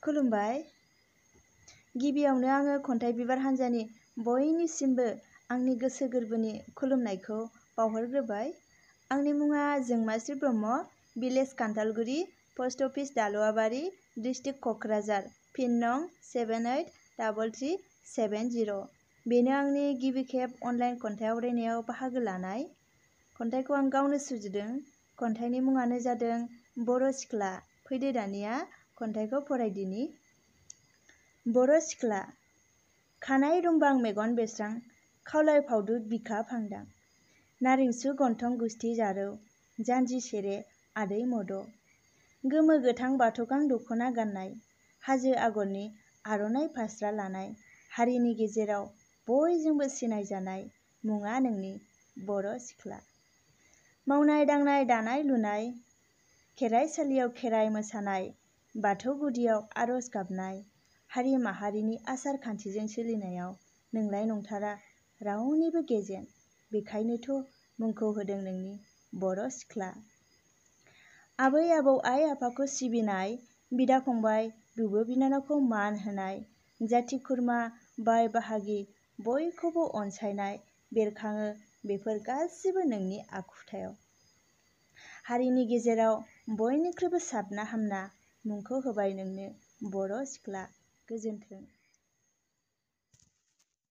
खुलुमबाय। गिबियावनो आङो खन्थाइ बिबार हान्जानि बयनिसिमबो आंनि गोसो गोरबोनि खुलुमनायखौ बावहरग्रोबाय। आंनि मुङा Jongmasri Brahma, village Khanthalguri, post office Daluabari, district Kokrajhar, pin नं 783337 बेनो आंनि गिबि खेब अनलाइन खन्थाइ आवरायनायाव बाहागो लानाय। खन्थाइखौ आं गावनो सुजुदों। खन्थाइनि मुङानो जादों बर' सिख्ला। फैदो दानिया खन्थाइखौ फरायदिनि। बर' सिख्ला। खानाइ रुंबां मेगन बेस्रां, खावलाय फावदुद बिखा फांदां, नारेंसु गन्थं गुस्थि जारौ, जानजि सेरे आदै मद'। गोमो गोथां बाथ'गां दख'ना गाननाय, हाजो आगरनि आर'नाइ फास्रा लानाय, हारिनि गेजेराव बयजोंबो सिनायजानाय मुङा नोंनि बर' सिख्ला। मावनाय दांनाय दानाय लुनाय, खेराइसालियाव खेराइ मोसानाय, बाथौ गुदियाव आरज गाबनाय, हारि माहारिनि आसार खान्थिजों सोलिनायाव नोंलाय नंथारा रावनिबो गेजेन। बेखायनोथ' मुंखौ होदों नोंनि बर' सिख्ला। आबै आबौ आइ आफाखौ सिबिनाय, बिदा फंबाय बिब' बिनानावखौ मान होनाय, जाथि खुरमा बाय बाहागि बयखौबो अनसायनाय बेरखाङो बेफोर गासिबो नोंनि आखुथायाव। हारिनि गेजेराव बयनिख्रुइबो साबना हामना मुंखौ होबाय नोंनो बर' सिख्ला। गोजोन्थों।